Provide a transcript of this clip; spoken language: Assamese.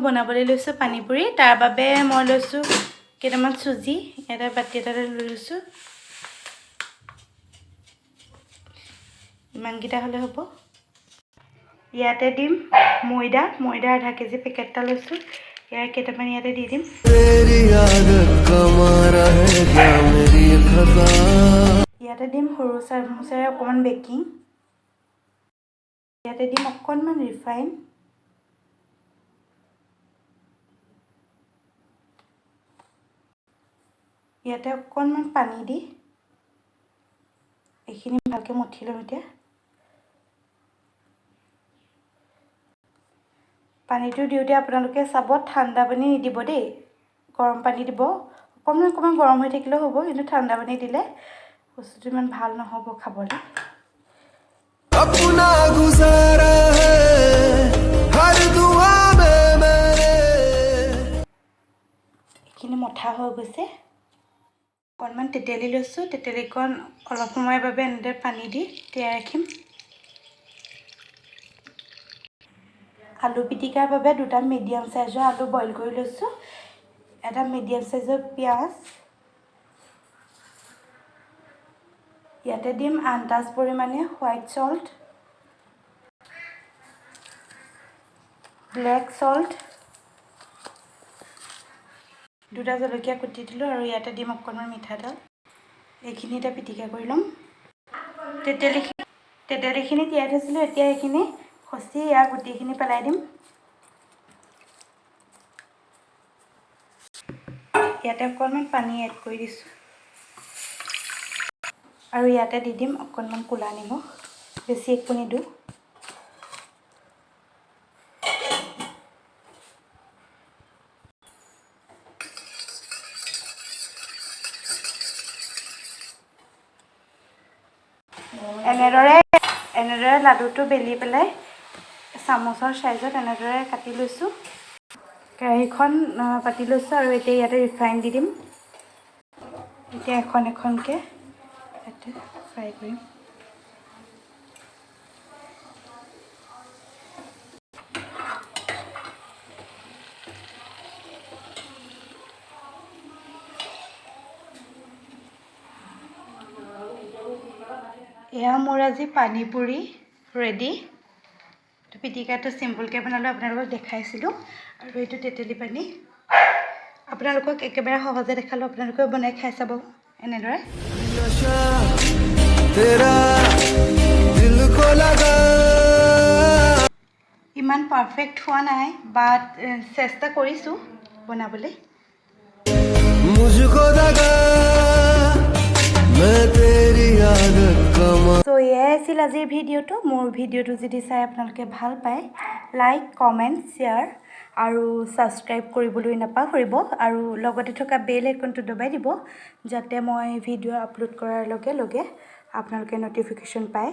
বনাবলৈ লৈছোঁ পানীপুৰি। তাৰ বাবে মই লৈছোঁ কেইটামান চুজি, এটা বাতি এটাতে লৈ লৈছোঁ। ইমানকেইটা হ'লে হ'ব। ইয়াতে দিম ময়দা। ময়দা আধা কেজি পেকেট এটা লৈছোঁ। ইয়াৰ কেইটামান ইয়াতে দি দিম। तेरी आदत का मारा है क्या मेरी खता। ইয়াতে দিম সৰু চামুচেৰে অকণমান বেকিং। ইয়াতে দিম অকণমান ৰিফাইন। ইয়াতে অকণমান পানী দি এইখিনি ভালকৈ মঠি ল'ম। এতিয়া পানীটো দিওঁতে আপোনালোকে চাব, ঠাণ্ডা পানী নিদিব দেই, গৰম পানী দিব। অকণমান অকণমান গৰম হৈ থাকিলেও হ'ব, কিন্তু ঠাণ্ডা পানী দিলে বস্তুটো ইমান ভাল নহ'ব খাবলৈ। अपना गुजारा है हर दुआ में मेरे। এইখিনি মথা হৈ গৈছে। অকণমান তেতেলী লৈছোঁ। তেতেলীকণ অলপ সময়ৰ বাবে এনেদৰে পানী দি তিয়াই ৰাখিম। আলু পিটিকাৰ বাবে দুটা মিডিয়াম চাইজৰ আলু বইল কৰি লৈছোঁ, এটা মিডিয়াম চাইজৰ পিঁয়াজ। ইয়াতে দিম আন্দাজ পৰিমাণে হোৱাইট চল্ট, ব্লেক চল্ট, দুটা জলকীয়া কুটি দিলোঁ আৰু ইয়াতে দিম অকণমান মিঠাতেল। এইখিনি এতিয়া পিটিকা কৰি ল'ম। তেতেলীখিনি তিয়াই থৈছিলোঁ, এতিয়া এইখিনি খচি ইয়াৰ গুটিখিনি পেলাই দিম। ইয়াতে অকণমান পানী এড কৰি দিছোঁ আৰু ইয়াতে দি দিম অকণমান ক'লা নিমখ, বেছি একো নিদিওঁ। এনেদৰে লাডুটো বেলি পেলাই চামুচৰ চাইজত এনেদৰে কাটি লৈছোঁ। কেৰাহীখন পাতি লৈছোঁ আৰু এতিয়া ইয়াতে ৰিফাইন দি দিম। এতিয়া এখন এখনকৈ ইয়াতে ফ্ৰাই কৰিম। এয়া মোৰ আজি পানীপুৰি ৰেডি। পিটিকাটো চিম্পুলকৈ বনালোঁ, আপোনালোকক দেখাইছিলোঁ। আৰু এইটো তেতেলী পানী আপোনালোকক একেবাৰে সহজে দেখালোঁ, আপোনালোকেও বনাই খাই চাব এনেদৰে। नशा तेरा दिल को लगा। ইমান পাৰফেক্ট হোৱা নাই, বাট চেষ্টা কৰিছোঁ বনাবলৈ। मुझको दगा, मैं तेरी आदत का চ' এয়াই আছিল আজিৰ ভিডিঅ'টো। মোৰ ভিডিঅ'টো যদি চাই আপোনালোকে ভাল পায়, লাইক, কমেণ্ট, শ্বেয়াৰ আৰু ছাবস্ক্ৰাইব কৰিবলৈ নাপাহৰিব আৰু লগতে থকা বেল আইকনটো দবাই দিব, যাতে মই ভিডিঅ' আপলোড কৰাৰ লগে লগে আপোনালোকে ন'টিফিকেশ্যন পায়।